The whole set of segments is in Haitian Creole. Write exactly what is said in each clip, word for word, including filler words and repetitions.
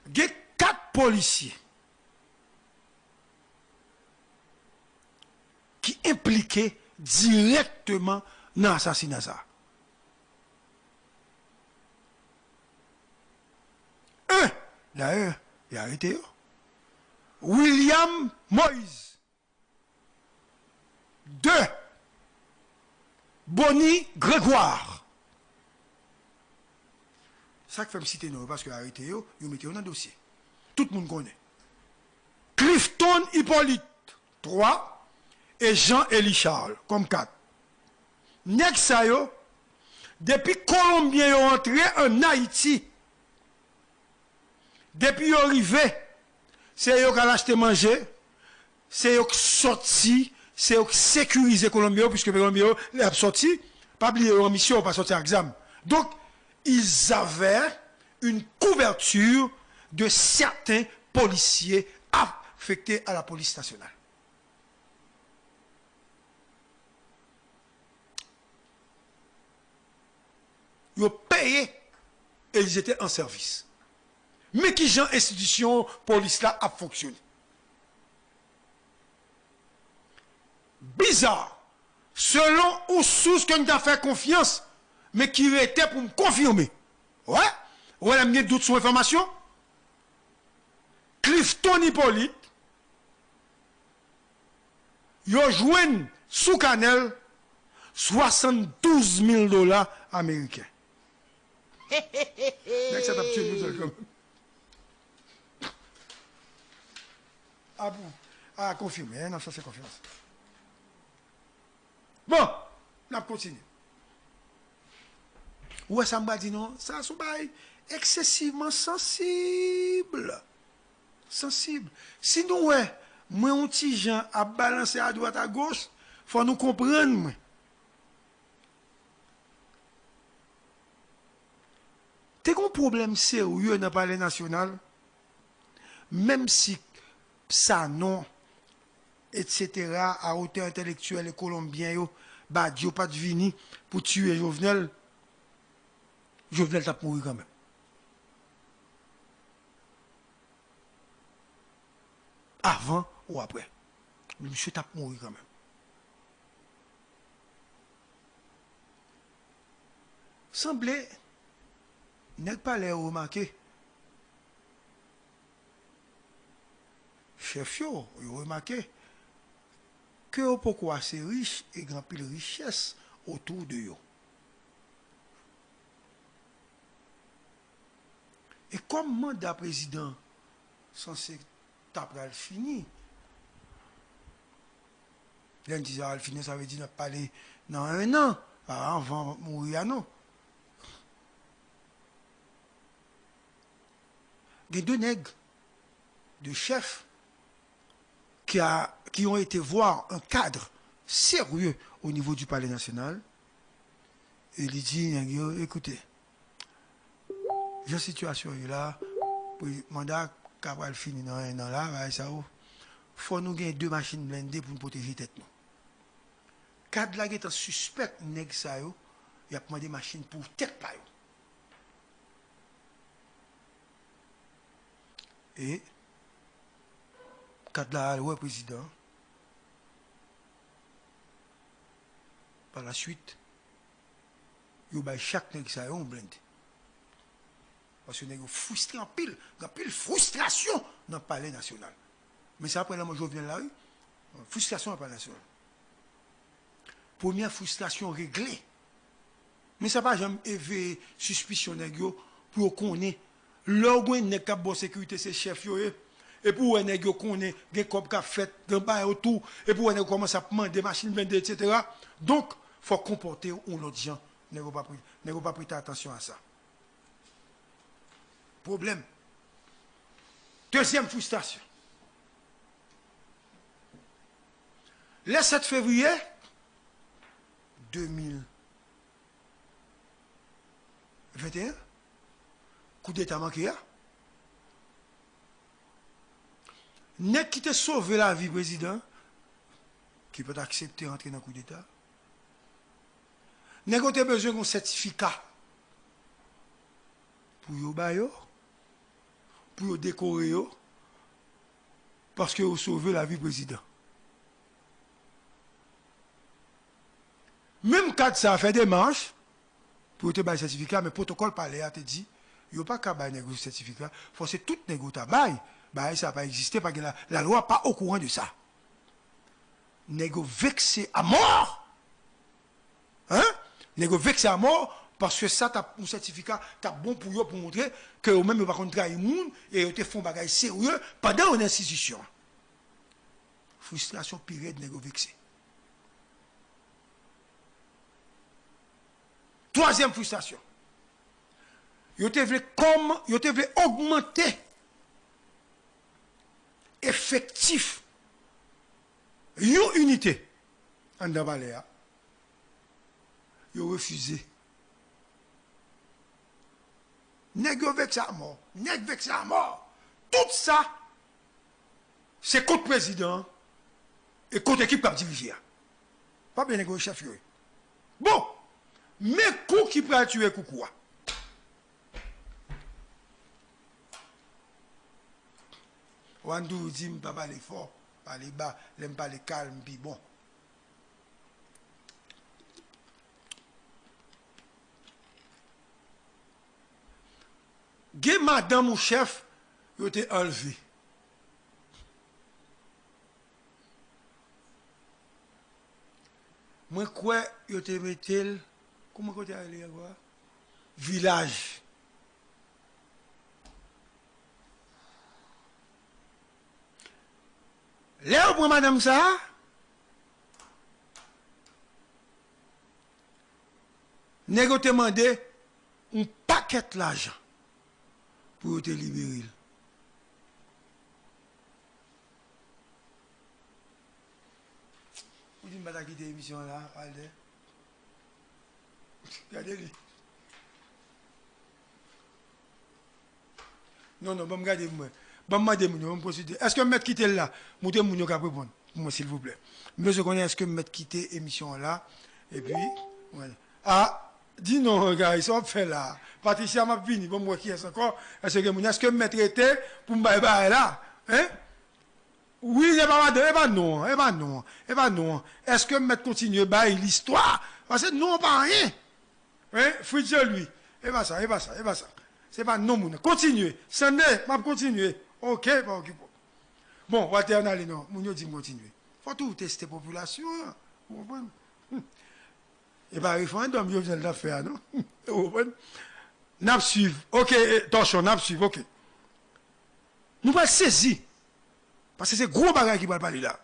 Gen kat polisye ki enplike dirèkteman nan asasina sa. En, dayè, yo arete yo. William Moïse. De, Bony Grégoire. Sa k fè m site non yo, paske yo arete yo, yo mete yo nan dosye. Tout moun konnen. Clifton Hyppolite, twa, e Jean Élie Charles, kòm kat. Nèg sa yo, depi Kolonbyen yo antre ann Ayiti, depi yo rive, se yo k al achte manje, se yo k sòti, se yo k sekirize Kolonbyen yo, piske Kolonbyen yo, lè y ap sòti, pa bliye yo an misyon, yo pa sòti ak zam. Donk, ils avaient une couverture de certains policiers affectés à la police nationale. Yo peye e ils étaient en service. Men kijan enstitisyon polis la ap fonksyone. Bizarre. Selon yon sous ke m ta fè konfyans, men ki rete pou m konfime. Wè, ou wè lè m gen dout sou enfòmasyon. Clifton Hyppolite, yo jwenn sou kanè l swasanndouz mil dola ameriken. Nèg sa t ap tiye nou sèl kanmenm. A pou, a konfime, n ap chache konfyans. Bon, n ap kontinye. Ou wè sa m pral di non? Sa se yon bagay eksesivman sansib. Sansib. Si nou wè mwen yon ti jan ap balanse adwat agoch, fò nou konprann mwen. Te gen yon pwoblèm serye nan Palè Nasyonal, menm si Sanon, etsetera, a otè entèlektyèl e Kolonbyen yo, Badio pa t vini pou tiye Jovenel, Jovenel t ap mouri kanmenm. Avan ou aprè, misye t ap mouri kanmenm. Sanble, nèg palè yo remake, chèf yo, yo remake ke yo poko ase rich e gen anpil richès otou de yo. E kòm manda prezidan sanse ta pral fini, lè n di sa pral fini, sa vle di n ap pale nan en an, pa anvan mouri a non. Gen de nèg, de chèf, qui a, qui ont été voir un cadre sérieux au niveau du Palais National, e li di nèg yo, ekoute, jan sitiyasyon ye la, pou manda ka pral fini nan en an la, bagay sa yo, fò nou gen de machin blende pou n pwoteje tèt nou. Kad la gentan sispèk nèg sa yo, y ap mande machin pou tèt pa yo. E kad la al wè prezidan. Pa la swit, yo bay chak nèg sa yo yon blende. Paske nèg yo fristre anpil, gen anpil fristrasyon nan Palè Nasyonal. Men sa apre lanmò Jovenel la, wi. Fristrasyon nan Palè Nasyonal. Premyè fristrasyon regle. Men sa pa janm eveye sispisyon nèg yo pou yo konnen. Lè w gen nèg k ap ba w sekirite, se chèf yo ye. Epi w wè nèg yo konnen gen kòb k ap fèt, gen bagay otou. Epi w wè nèg yo kòmanse ap mande machin blende, etsetera. Donk, fò w konpòte w yon lòt jan. Nèg yo p ap, nèg yo p ap prete atansyon a sa. Pwoblèm. Dezyèm fristrasyon. Le sèt fevriye de mil venteyen, koudeta manke a. Nèg ki te sove lavi prezidan, ki pa t aksepte rantre nan koudeta, nèg yo te bezwen yon sètifika pou yo ba yo, pou yo dekore yo, paske yo sove lavi prezidan. Menm kad sa a fè demach pou yo te bay sètifika, men pwotokòl palè a te di, yo pa ka bay nèg yo sètifika, fò se tout nèg yo ta bay. Bagay sa pa egziste, pa gen la, lalwa pa okouran de sa. Nèg yo vekse amò! Hein? Nèg yo vekse amò, paske sa t ap yon sètifika t ap bon pou yo, pou montre ke yo menm yo pa konn trayi moun e yo te fè yon bagay serye pandan yo nan enstitisyon. Fristrasyon pi rèd, nèg yo vekse. Twazyèm fristrasyon, yo te vle kòm, yo te vle ogmante efektif yon inite anndan palè a. Yo refize. Nèg yo vekse amò. Nèg vekse amò. Tout sa, se kont prezidan an e kont ekip k ap dirije a. Pa bliye nèg yo chèf yo ye. Bon, men kou ki pral tiye koukou a. Wandour di m pa pale fò, pale ba. Lè m pale kalm, m pi bon. Gen madanm ou chèf, yo te anlve. Mwen kwè yo te mete l, kouman kote a rele ankò a? Vilaj. Lè yo pran madanm sa a, nèg yo te mande yon pakèt lajan pou yo te libere l. Ou di m pa ta kite emisyon an la, Walter? Gade li. Non, non, ban m gade pou mwen. Ban m mande moun yo, ban m konsilte. Èske m mèt kite l la? Montre moun yo k ap reponn pou mwen, silvouplè. M bezwen konnen èske m mèt kite emisyon an la. Epi, wè. A, di non, guys, sa w ap fè la? Patricia, m ap vini, ban m wè kiyès ankò. Èske gen moun? Èske m mèt rete pou m bay bagay la? Hein? Wi, e pa madanm, e pa non an, e pa non an, e pa non an. Èske m mèt kontinye bay listwa? Paske non an pa anyen. Hein? Fritz Jean Louis. E pa sa, e pa sa, e pa sa. Se pa non moun nan. Kontinye. Sande, m ap kontinye. Oke, pa okipe w. Bon, Walter, ann ale non. Moun yo di m kontinye. Fò toujou teste popilasyon an. Ou konprann? E pa referandòm Jovenel t ap fè a, non? Ou konprann? N ap swiv. Oke, e, Tòchon, n ap swiv, oke. Nou pral sezi. Paske se gwo bagay ki pral pale la.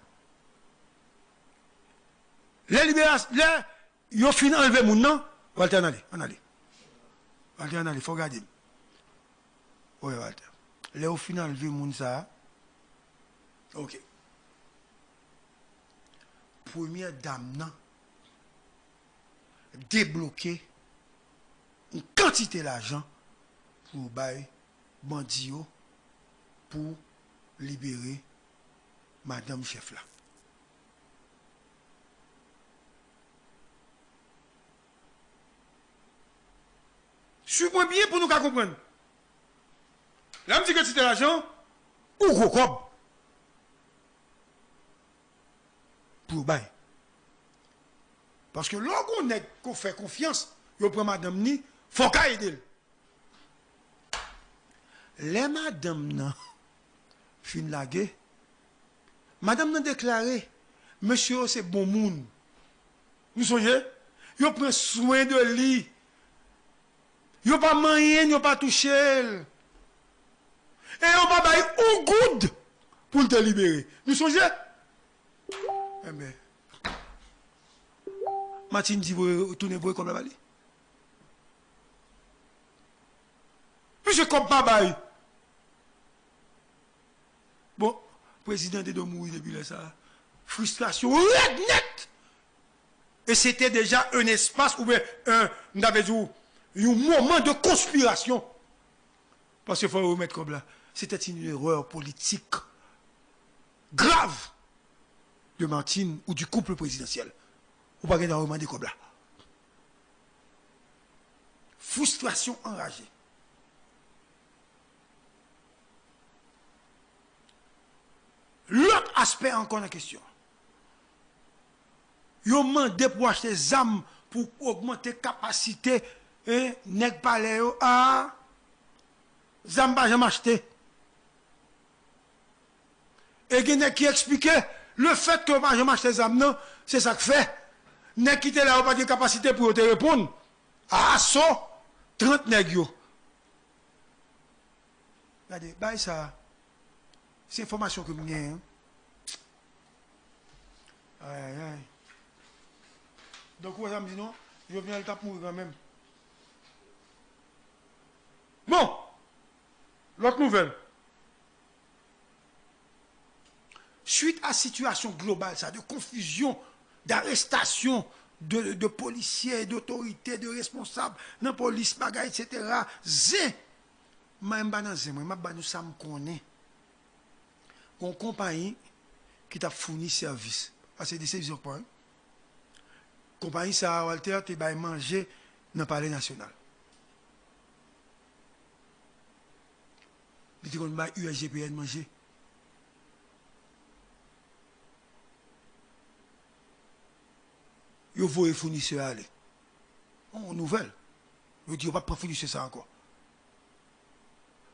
Lè liberas-, lè yo fin anlve moun nan, Walter, ann ale, ann ale. Walter, ann ale, fò w gade m. Wi, Walter. Lè yo fin anlve moun sa a, oke. Premyè dam nan debloke yon kantite lajan pou yo bay bandi yo pou libere madanm chèf la. Swiv mwen byen pou nou ka konprann. Lè m di kantite lajan, ou gwo kòb pou yo bay. Paske lè w gon nèg ke w fè konfyans, yo pran madanm ni, fò w ka ede l. Lè madanm nan fin lage, madanm nan deklare, mesye yo se bon moun. Nou sonje? Yo pran swen de li. Yo pa manyen l, yo pa touche l. E yo pa bay yon goud pou l te libere. Nou sonje? Enben, Martine di voye, tounen voye kòb la ba li. Mesye, kòb pa bay. Bon, prezidan te dwe mouri depi lè sa a. Fristrasyon rèd nèt. E se te deja un espace oubyen un, m ta vle di w, yon moman de konspirasyon. Paske fò yo remèt kòb la. C'était une erreur politique grave de Martine ou du couple présidentiel. Ou pa gen dwa remande kòb la. Fristrasyon anraje. aspè ankò nan kesyon. Yo mande pou achte zam pou ogmante kapasite, en, nèg palè yo. A, zam pa janm achte. E gen nèg ki eksplike, lefètke yo pa janm achte zam nan, se sa k fè nèg ki te la yo pa t gen kapasite pou yo te reponn a aso trant nèg yo. Gade, bay sa, se enfòmasyon ke m genyen. Ay, ay, ay. Donk, ou wè sa m di non? Jovenel t ap mouri kanmenm. Bon, lòt nouvèl. Suit a sitiyasyon global sa, de konfizyon, darestasyon de, de polisye, dotorite, de responsab nan polis, bagay, etsetera, zen. Mwen, m pa nan zen, mwen, m ap ba nou sa m konnen. Gon konpayi ki t ap founi sèvis. Pase de sèvis ankò, wi. Konpayi sa a, Walter, te bay manje nan Palè Nasyonal. Li te konn bay U S G P N manje. Yo voye founisè a ale. On nouvèl. Yo di yo p ap pran founisè sa a ankò.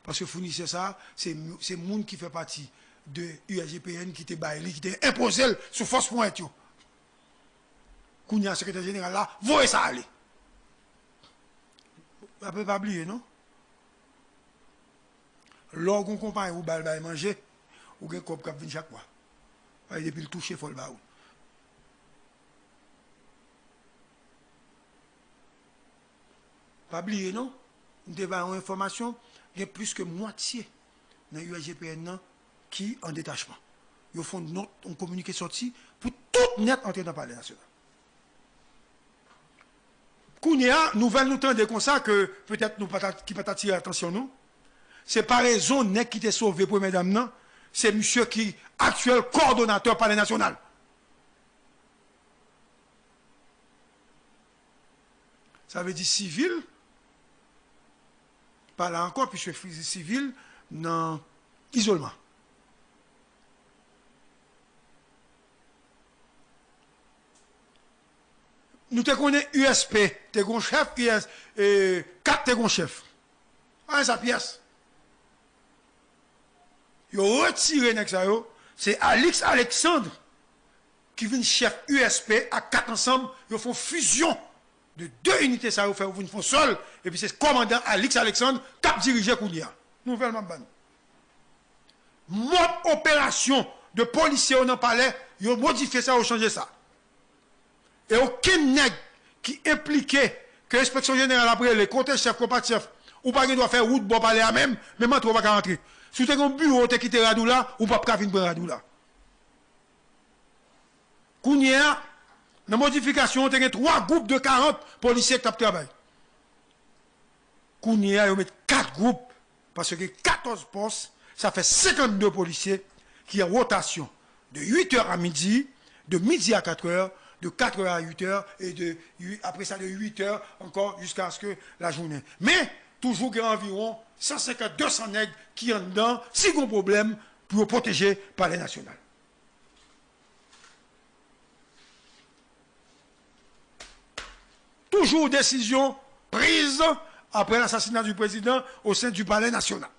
Paske founisè sa a, se, se moun ki fè pati de U S G P N ki te bay li, ki te enpoze l sou fòs ponyèt yo. Kounye a, sekretè jeneral la voye sa ale. Apre, pa bliye, non? Lè w gon konpayi ou ba l bay manje, ou gen kòb k ap vin chak mwa. Paske depi l touche, fò l ba ou. Pa bliye non, m te bay yon enfòmasyon, gen plis ke mwatye nan U S G P N nan ki an detachman. Yo fè yon nòt, yon kominike sòti pou tout nèt antre nan Palè Nasyonal. Kounye a, nouvèl nou tande konsa ke petèt nou pa ta, ki pa t atire atansyon nou, se parezon nèg ki te sove premyè dam nan, se misye ki aktyèl kowòdonatè Palè Nasyonal. Sa vle di sivil pa la ankò, piske sivil nan izolman. Nou te konnen U S P te gon chèf, U S, e, kat te gon chèf. Anyen sa pyès. Yo retire nèg sa yo. Se Alix Alexandre ki vin chèf U S P ak kat ansanm. Yo fè yon fizyon de de inite sa yo, fè yo vin fè yon sèl. Epi se kòmandan Alix Alexandre k ap dirije kounye a. Nouvèl m ap ba nou. Mòd operasyon de polisye yo nan palè, yo modifye sa, yo chanje sa. E okenn nèg ki enplike, ke enspeksyon jeneral ap rele, kote chèf, kote pa t chèf, ou pa gen dwa fè wout bò palè a menm, menm antre ou pa ka antre. Si w te gen yon biwo, ou te kite rad ou la, ou p ap ka vin pran rad ou la. Kounye a, nan modifikasyon an, te gen twa gwoup de karant polisye k t ap travay. Kounye a, yo met kat gwoup, paske gen katòz pòs, sa fè senkannde polisye ki an wotasyon de uit è a midi, de midi a kat è, de kat è a uit è, e de, après ça, de uit è ankò jiskaske lajounen. Men, toujou gen anviwon san senkant, de san nèg ki anndan, si gon pwoblèm, pou yo pwoteje Palè Nasyonal. Toujours décision prise après l'assassinat du président au sein du Palais National.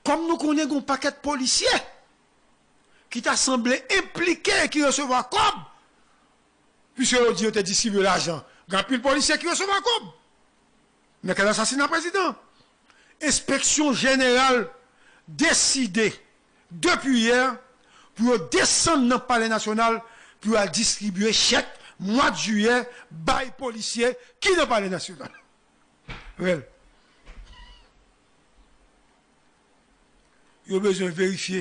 Kòm nou konnen gon pakèt polisye ki ta sanble enplike e ki resevwa kòb, piske yo di yo te distribye lajan, gen anpil polisye ki resevwa kòb. Nan kad asasina prezidan, enspeksyon jeneral deside depi yè pou yo desann nan Palè Nasyonal pou yo al distribye chèk mwa jiyè bay polisye ki nan Palè Nasyonal. Rèl. Yo bezwen verifye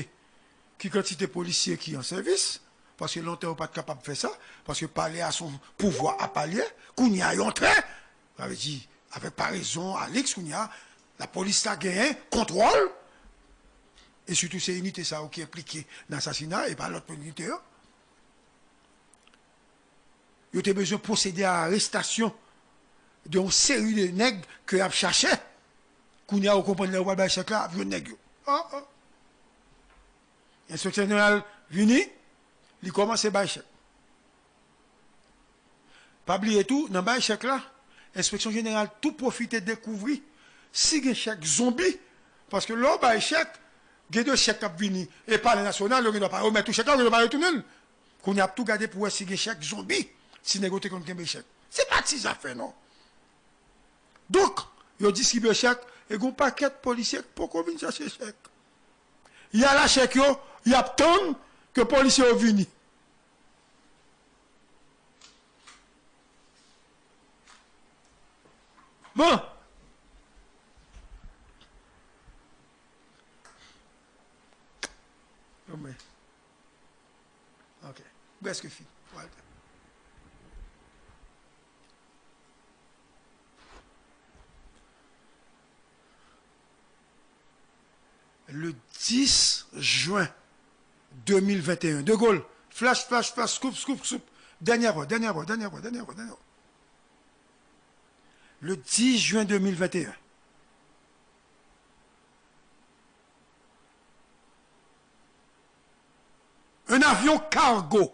ki kantite polisye ki an sèvis, paske lontan yo pa t kapab fè sa, paske palè a se yon pouvwa apa l ye, kounye a yo antre, sa vle di, avèk parezon Alix, kounye a, lapolis la genyen kontwòl, e sitou se inite sa yo ki enplike nan asasina, e pa lòt inite yo. Yo te bezwen pwosede a arestasyon de yon seri de nèg ke y ap chache. Kounye a, ou konprann lè yo pral bay chèk la, ap jwenn nèg yo. Oh, oh. Enspeksyon jeneral vini, li kòmanse bay chèk. Pa bliye tou, nan bay chèk la, enspeksyon jeneral tou pwofite dekouvri si gen chèk zonbi, paske lè w bay chèk, gen de chèk k ap vini, e Palè Nasyonal, yo gen dwa pa remèt ou chèk la, yo gen dwa pa retounen l. Kounye a ap tou gade pou wè si gen chèk zonbi, si nèg yo te konn kenbe chèk. Se pa ti zafè non. Donk, yo distribye chèk, e gon pakèt polisye k poko vin chache chèk. Y al a chèk yo, y ap tann ke polisye yo vini. Bon. Bon, men. Ok. Prèske fini. Walter. Le dis jen de mil venteyen. De Gaulle, flash, flash, flash, scoop, scoop, scoop. Dènyè vwa, dènyè vwa, dènyè vwa, dènyè vwa, dènyè vwa. Le dis jen de mil venteyen. Un avion cargo